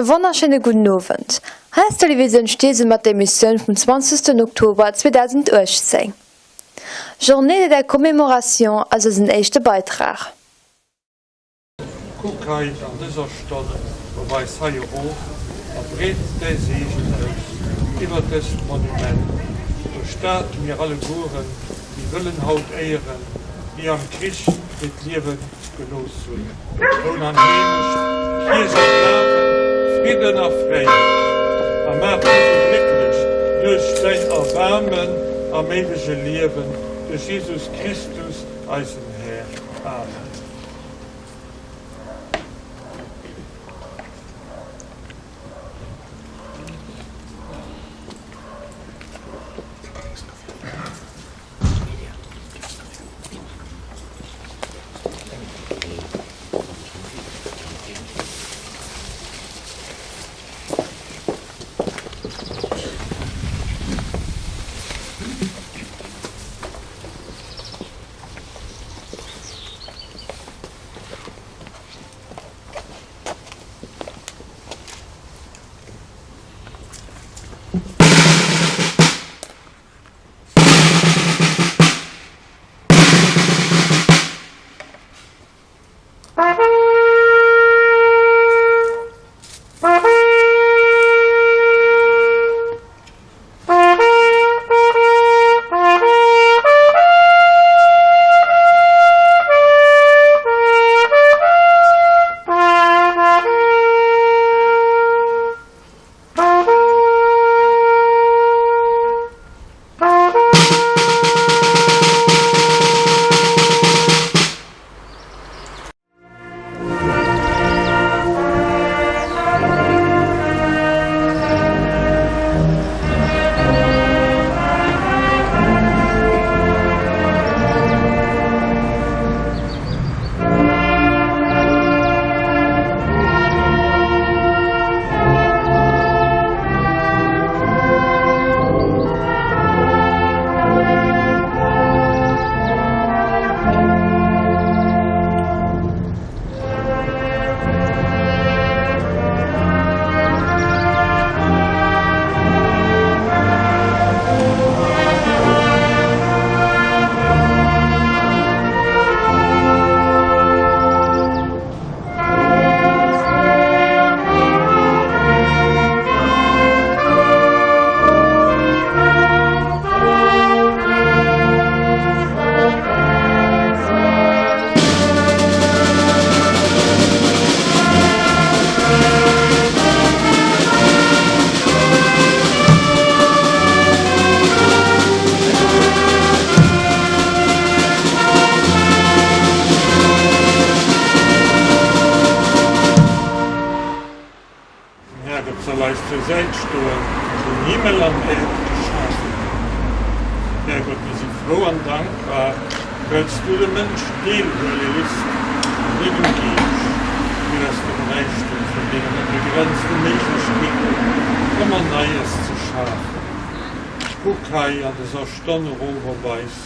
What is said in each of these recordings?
wonnerschéine gudden Owend. Hei ass Télévisioun Steesel mat der Emissioun vum 20. Oktober 2018. Journée de la commémoration ass eisen éischte Beitrag. Kuck hei an dëser Stonn op eis hei erof a breet däi Seegen aus iwwer dëst Monument, duerch dat mir allegueren déi wëllen haut éieren, déi am Krich hiert Liewe gelooss hunn, Troun an Heemecht, Kierch a Glawen, Fridden a Fräiheet. A maach si sou glécklech duerch däin Erbaarmen am éiwege Liewen, duerch Jesus Christus, eisen Här. Amen. Den Här soll eis zur Säit stoen, deen Himmel an Äerd geschafen huet. Härgott, mir si frou an dankbar, well s du de Mënsch deelhuele lisst un dengem Geescht, fir aus dem Räichtum vun dengen onbegrenzte Méiglechkeeten ëmmer Neies ze schafen. Kuck hei an dëser Stonn erof op eis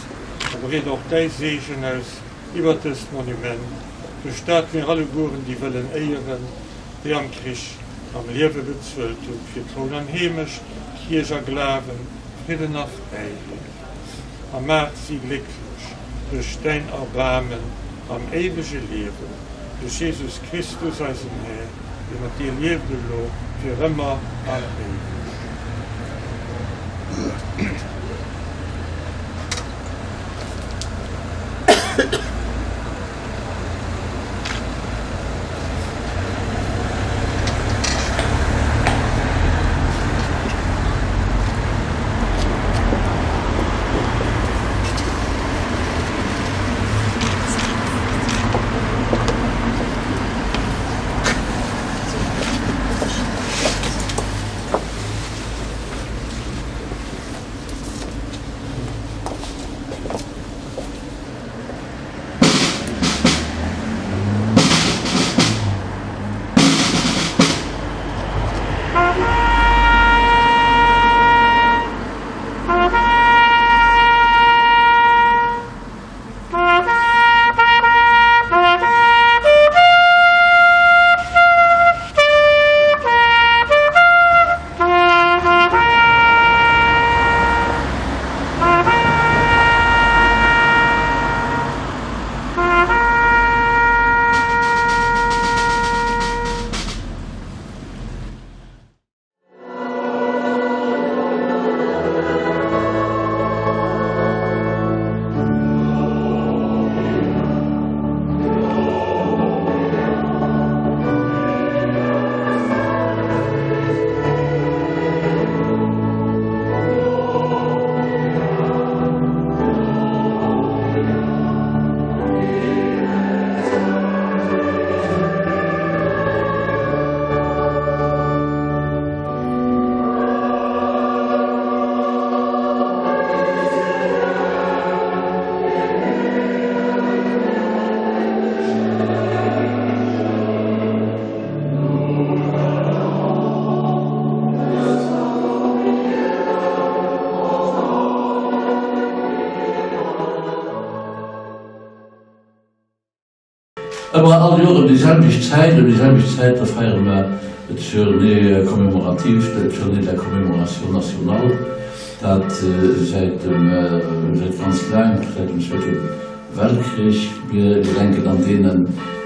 a breet och däi Seegen aus iwwer dëst Monument, duerch dat mir allegueren déi wëllen éieren, déi am Krich mam Liewe bezuelt hunn fir Troun an Heemecht, Kierch a Glawen, Fridden a Fräiheet. A maach si glécklech duerch däin Erbaarmen am éiwege Liewen, duerch Jesus Christus, eisen Här, dee mat dir lieft elo fir ëmmer an éiweg. Ëmmer all Joer ëm déi selwecht Zäit, ëm déi selwecht Zäit, da feiere mer d'Journée commémorative, d'Journée de la commémoration nationale, dat säit dem, säit ganz laang, säit dem Zweete Weltkrich. Mir gedenken an deenen,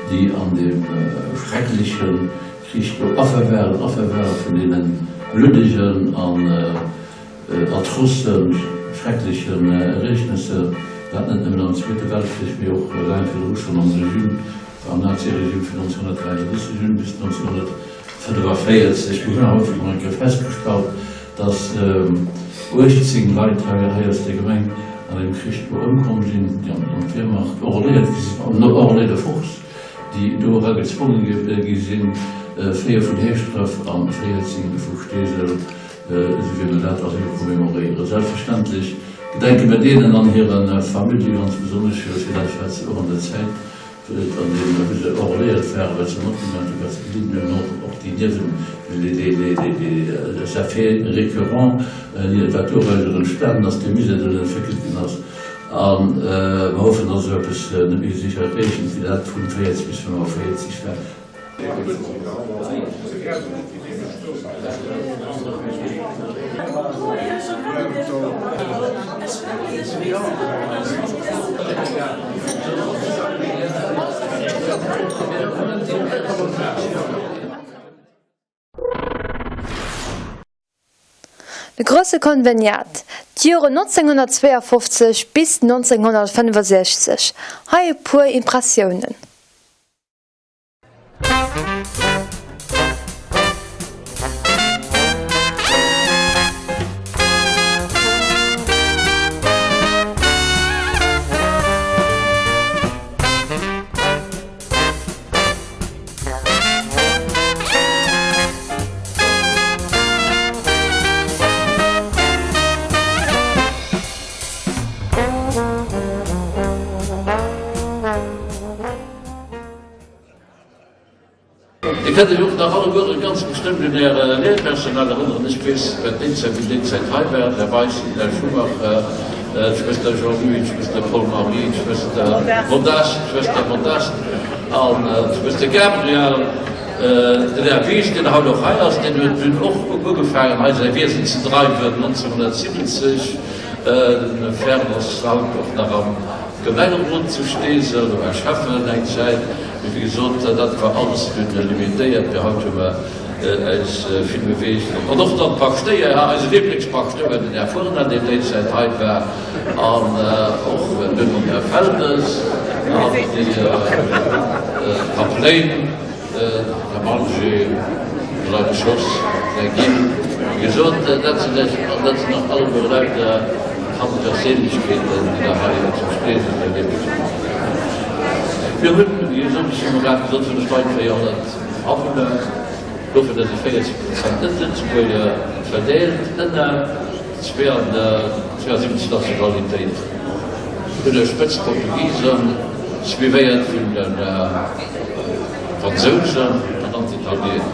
déi an deem schreckleche Krich do Affer waren, Affer ware vun deene bluddegen an atrocen, schrecklechen Ereegnesser, dat net nëmmen am Zweete Weltkrich, mee och laang virdru schonn am Regime, am Naziregime vun 1933 un bis 1945. Mir hunn haut nach eng Kéier festgestallt, dass 18 Leit hei aus der Gemeng an deem Krich do ëmkomm sinn, déi an d'Wehrmacht enrôléiert gi sinn, an Enrôlés de force, déi do era gezwonge gi sinn, 4 vun Heeschdref a 14 vu Steesel. Esou wéi mer dat also jo commémoréieren. Selbstverständlech gedenke mer deenen an hire Famillje ganz besonnesch fir dat, wat se och an der Zäit, an deem wou se enrôléiert waren, wat se matgemaach hunn, wat se gelidden hunn, och och déi Niewen, les effets récurrents, wat dorausser entstanen ass, dee Misär, deen entwéckelt ginn ass. A mer hoffen, dass esou eppes net méi sech ereegent, wéi dat vun 40 bis 45 war. De grousse Konveniat, d'Joren 1952 bis 1965, hei e puer Impressiounen. Dir kënnt Iech och nach allegueren ganz bestëmmt un Äre Léierpersonal erënneren. Ech weess, wat déi Zäit, wéi déi Zäit hei war, den Här Weis, den Här Schumacher, d'Schwëster Jean-Louis, d'Schwëster Paul-Marie, d'Schwëster Modeste, d'Schwëster Modeste an d'Schwëster Gabriel. Den Här Wies, deen haut och hei ass, deen huet dunn och ugefaangen, hei säi Wiesen ze dreiwen, 1970. Den Fern ass haut och nach am Gemengerot zu Steesel, do war Schäffen eng Zäit, mee wéi gesot, dat war alles dunn limitéiert, mee haut hu mer äis vill beweegt. An och dann d'Paschtéier, eise Lieblingspaschtouer, den Här Furner, deen déi Zäit hei war, an och dunn den Här Feltes an déi Kapléin. Här Malger, Leit Schoss, Här Gil, wéi gesot, dat sinn ech an dat sinn och alleguer lauter bekannt Perséinlechkeeten, déi Der hei zu Steesel erlieft hutt. Mir hunn, wéi gesot, ech hunn grad gesot, vun de Leit 400 Awunner, dovunner si 40 Prozent Net-Lëtzebuerger, verdeelt ënner 72 Nationalitéiten. Hunn e Spëtz Portugisen, suivéiert vun de Fransousen an dann d'Italiener.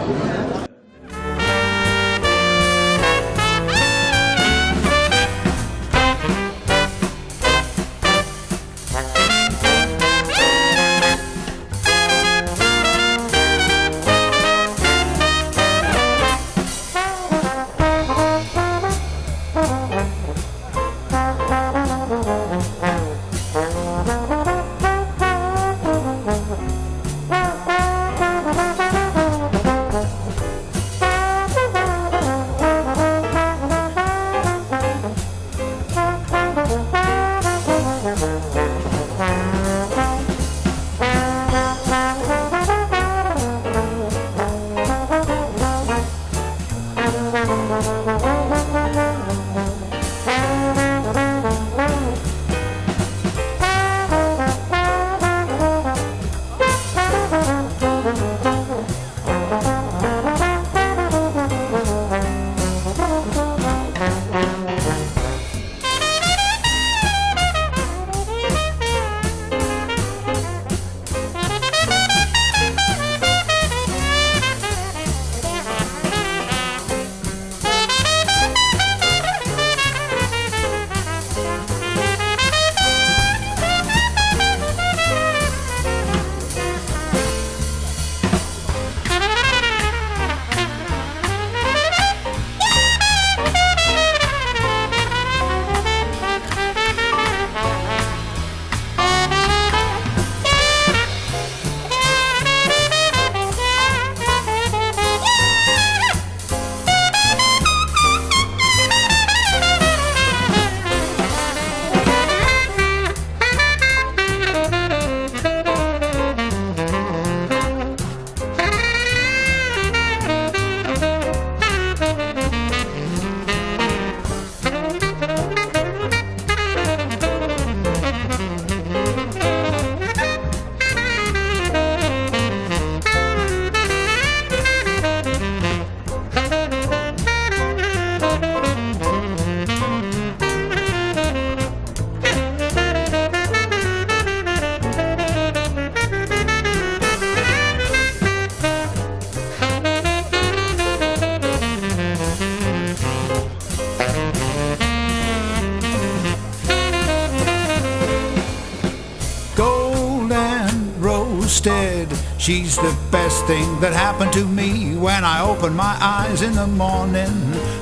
She's the best thing that happened to me when I open my eyes in the morning.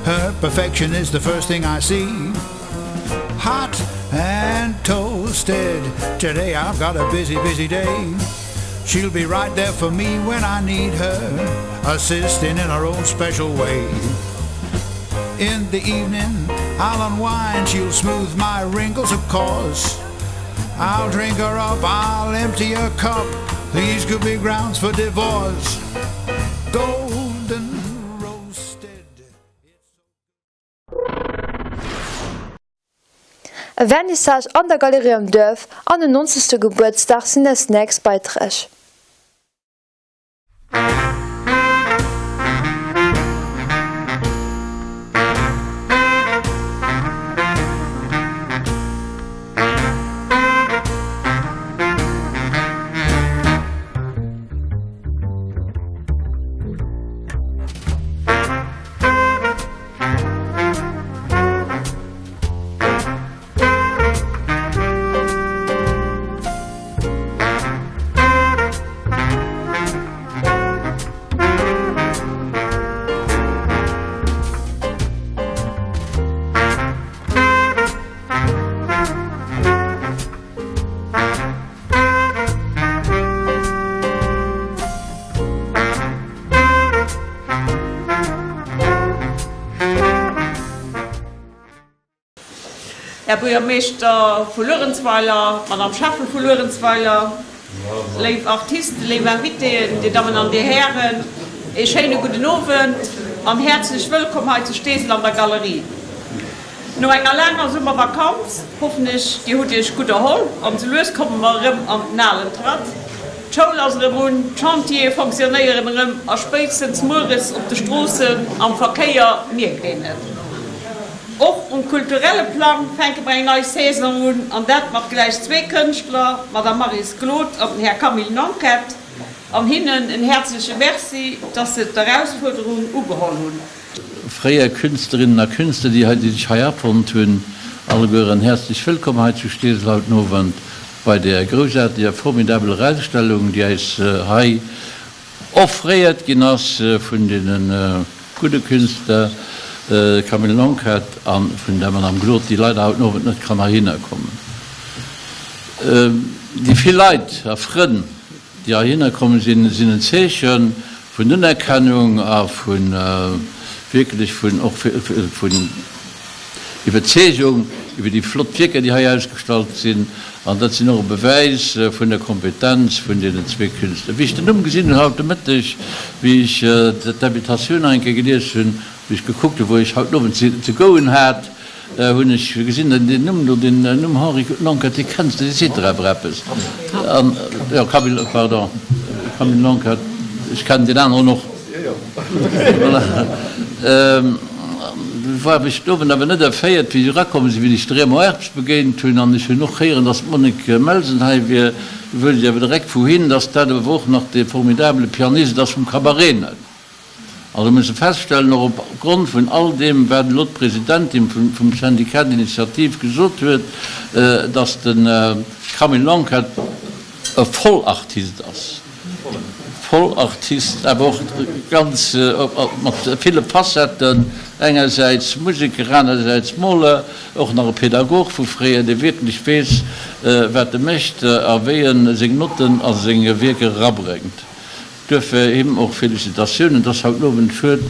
Her perfection is the first thing I see. Hot and toasted. Today I've got a busy, busy day. She'll be right there for me when I need her, assisting in her own special way. In the evening, I'll unwind, she'll smooth my wrinkles, of course. I'll drink her up, I'll empty her cup. These could be grounds for divorce. Golden roasted. E Vernissage an der Galerie am Duerf an en 90. Gebuertsdag sinn eis nächst Beiträg. Här Buergermeeschter vu Luerenzweiler, Madame Schäffen vu Luerenzweiler, léif Artisten, léif Invitéen, Dir Dammen an Dir Hären, ee schéine gudden Owend an häerzlech wëllkomm hei zu Steesel an der Galerie. No enger laanger Summervakanz hoffen ech, Dir hutt Iech gutt erholl an sou lues komme mer erëm an den alen Tratt. D'Schoul ass erëm un, d'Chantiere fonctionnéieren erëm a spéitstens mueres op de Stroossen am Verkéier mierkt een et. Och um kulturelle Plang fänke mer eng nei Saison un an dat mat gläich zwee Kënschtler, d'Madame Maryse Glod an den Här Camille Nanquette. An hinnen en häerzleche Merci, dass se d'Erausfuerderung ugeholl hunn. Fréier Künstlerinnen a Künstler, déi hei, déi sech hei afonnt hunn, allegueren häerzlech wëllkomm hei zu Steesel haut den Owend bei där groussaarteger, formidabeler Ausstellung, déi eis hei offréiert ginn ass vun deene gudde Künstler Camille Nanquette a vun der Madame Glod, déi leider haut den Owend net kann heihinner kommen. Déi vill Leit a Frënn, déi heihinner komm sinn, sinn en Zeeche vun Unerkennung a vu wierklech vun och vun Iwwerzeegung iwwer déi flott Wierker, déi hei ausgestallt sinn. An dat sinn och e Bewäis vun der Kompetenz vun deenen zwee Künstler. Wéi ech den Numm gesinn hunn haut de Mëtteg, wéi ech d'Invitatioun nach eng Kéier gelies hunn, wéi ech gekuckt hunn, wou ech haut den Owend ze goen hat, hunn ech gesinn, deen Numm do, deen Numm Henri Nanquette, dee kenns de, dee seet der awer eppes. An, jo, Camille, pardon, Camille Nanquette, ech kennen deen aneren och. Voilà. War ech den Owend awer net erféiert, wéi ech erakomm sinn, wéi ech de Raymond Ertz begéint hunn. An ech hunn och héieren, dass d'Monique Melsen hei wier. Du wouss ech awer direkt wouhin, dass dat awer och nach dee formidabele Pianist ass vum Cabaret Net. Also musse feststellen, och op Grond vun all deem, wat elo d'Presidentin vum Syndicat d'initiative gesot huet, dass de Camille Lanquette e Vollartist ass, Vollartist, awer och ganz mat ville Facetten, engersäits Museker, anersäits Moler, och nach e Pädagog vu fréier, dee wierklech weess, wat e mécht a wéi e seng Notten a seng Wierker erabréngt. Duerfir him och Félicitatiounen. Et ass haut den Owend schued,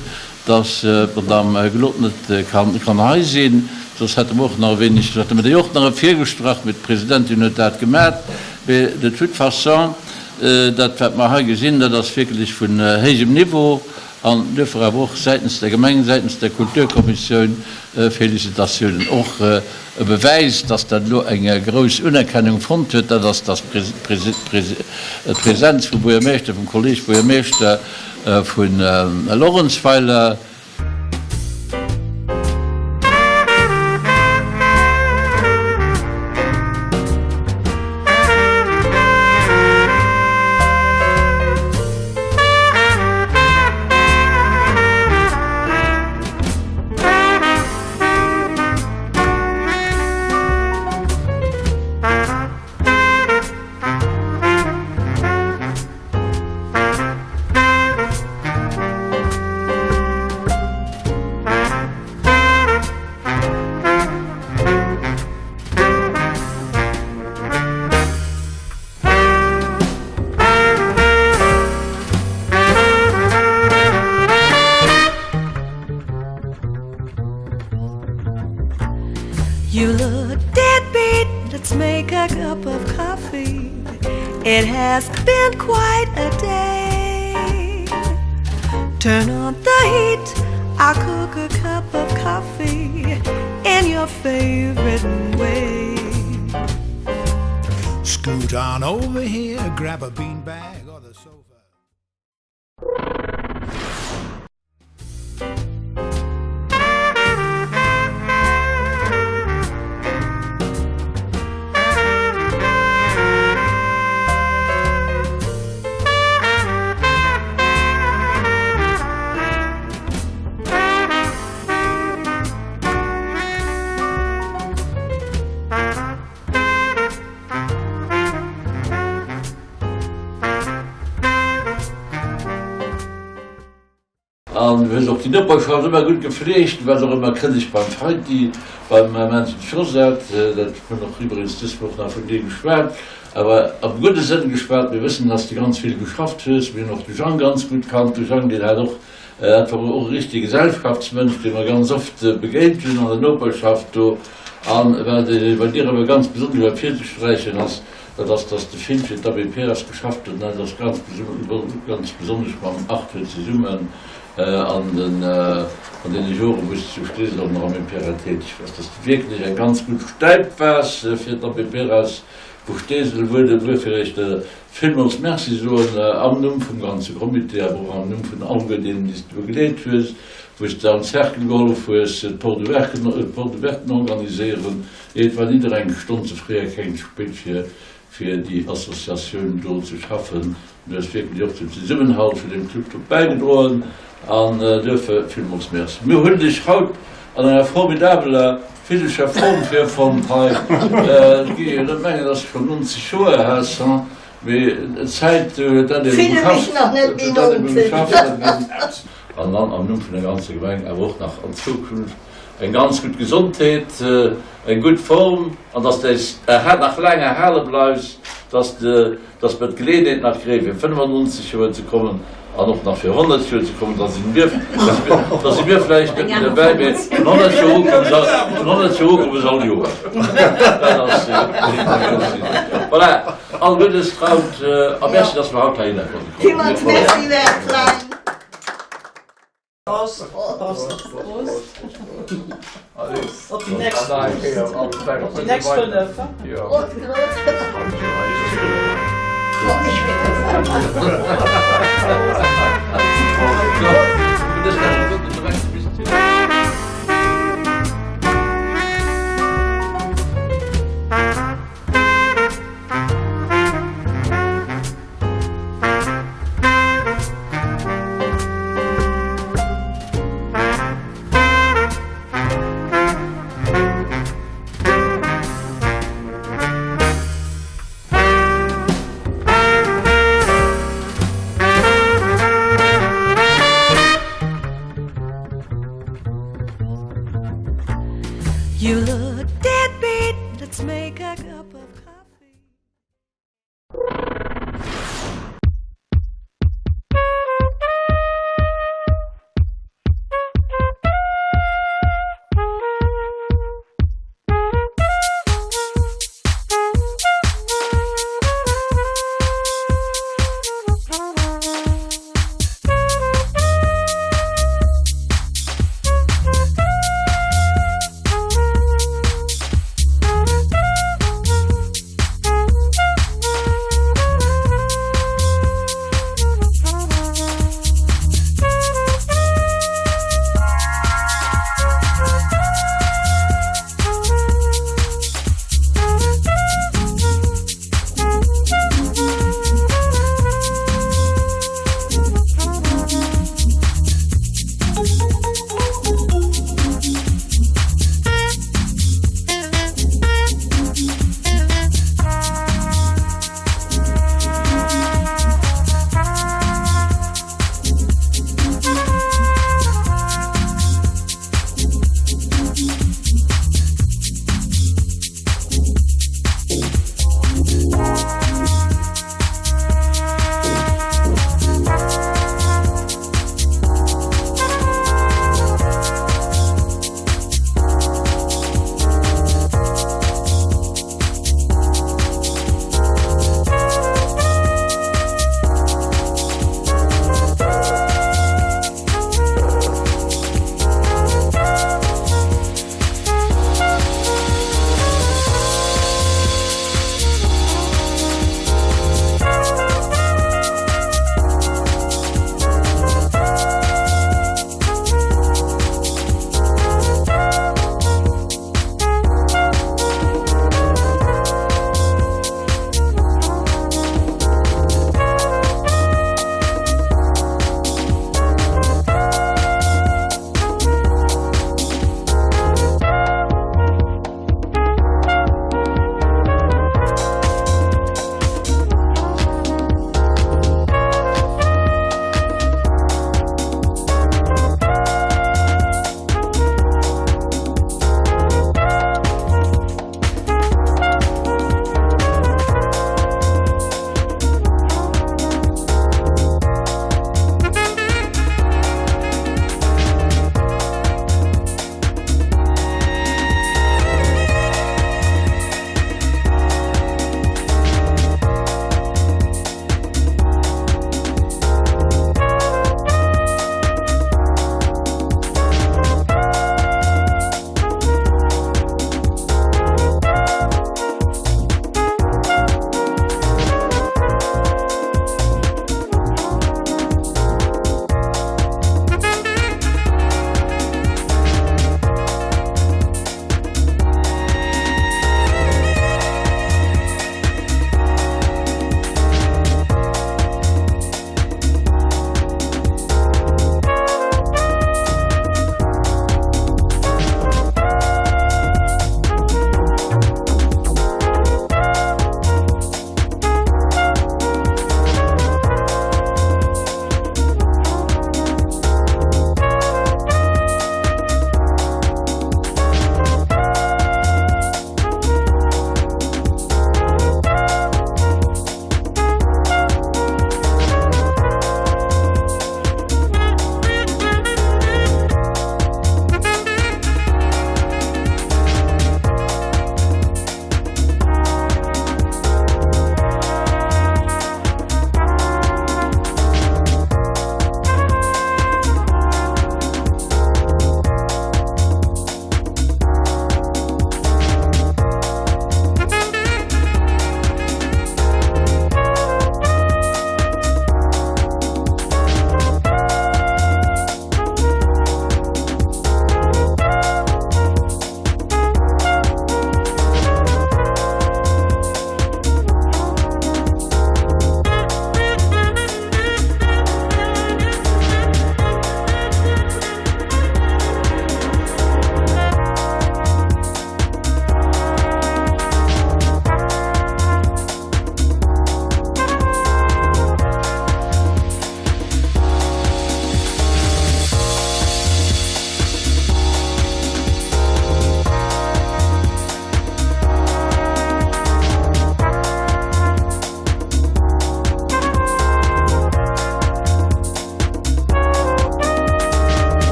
dass d'Madame Glod net kann hei sinn, soss hätte mer och nach e wéineg, hätte mer déi och nach ervirgestrach, mee d'Presidentin huet dat gemat. Mee de toute façon, dat wat mer hei gesinn, dat ass wierklech vun héijem Niveau an duerfir awer och säitens der Gemeng, säitens der Kulturkommissioun Félicitatiounen. Och E Bewäis, dass dat elo eng grouss Unerkennung fonnt huet, dat ass, dass d'Presenz vum Buergermeeschter, vum Kolleg Buergermeeschter vu Lorentzweiler. You look dead beat, let's make a cup of coffee. It has been quite a day. Turn on the heat, I'll cook a cup of coffee in your favorite way. Scoot on over here, grab a beanbag or the sofa. An du hues och déi Noperschaft ëmmer gutt gefleegt. Du waars och ëmmer krëneg beim Freidi, beim Männchen Josette. Dat hunn och iwwregens dës Woch nach vun dir geschwat, awer am gudde Sënn geschwat. Mir wëssen, dass de ganz vill geschafft hues. Mir hunn och de Jang ganz gutt kannt. De Jang, deen hat och, dat war och e richtege Gesellschaftsmënsch, dee mer ganz oft begéint hunn an der Noperschaft do. A wat bei dir awer ganz besonnesch ervirzesträichen ass, Dat ass, dass de vill fir d'ABPS geschafft huet, an dat ass ganz ganz besonnesch mam Arthur zesummen an den an deene Joren, wou s de zu Steesel och nach am EPRA täteg waars, dass de wierklech eng ganz gutt Stäip waars fir d'ABPRS vu Steesel. Wuerfir ech der villmools Merci soen am Numm vum ganze Comité, awer och am Numm vun alleguer deenen, déi s de begleet hues, wou s de am Cercle gehollef hues, d'Porte ouverten organiséieren. Et war nidder eng Stonn ze fréi a keng ze spéit fir fir déi Associatioun do ze schaffen. Du hues wierklech och zum Zesummenhalt vun deem Club do bäigedroen an duerfir villmools Merci. Mir hunn dech haut an enger formidabeler physescher Form virfonnt hei. Et géif een net mengen, dass du schonn 90 Joer häss, hein, mee d'Zäit huet dat ebe geschafft. An dann am Numm vun der ganzer Gemeng awer och nach an Zukunft Eng ganz gutt Gesondheet, eng gutt Form an dass de eis nach laang erhale bleifs, dass de, dass mer d'Geleeënheet nach kréien, fir 95 Joer ze kommen an och nach fir 100 Joer ze kommen. Da si mir, da si mir vläicht net méi derbäi, mee vun 100 Joer u komme se, vun 100 Joer u komme se all Joer. Dat ass déi grouss Iddi. Voilà, all Guddes, Traut, a merci, dass mer haut heihinner konnte kommen. Villmools Merci, Här Klein. Prost. Prost. Prost. Op déi nächst. Op déi nächst 5. Prost. You look dead beat, let's make a cup of coffee.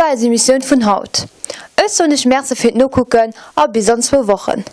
Dat war eis Emissioun vun haut. Ech soen iech Merci fir d'Nokucken a bis an zwou Wochen.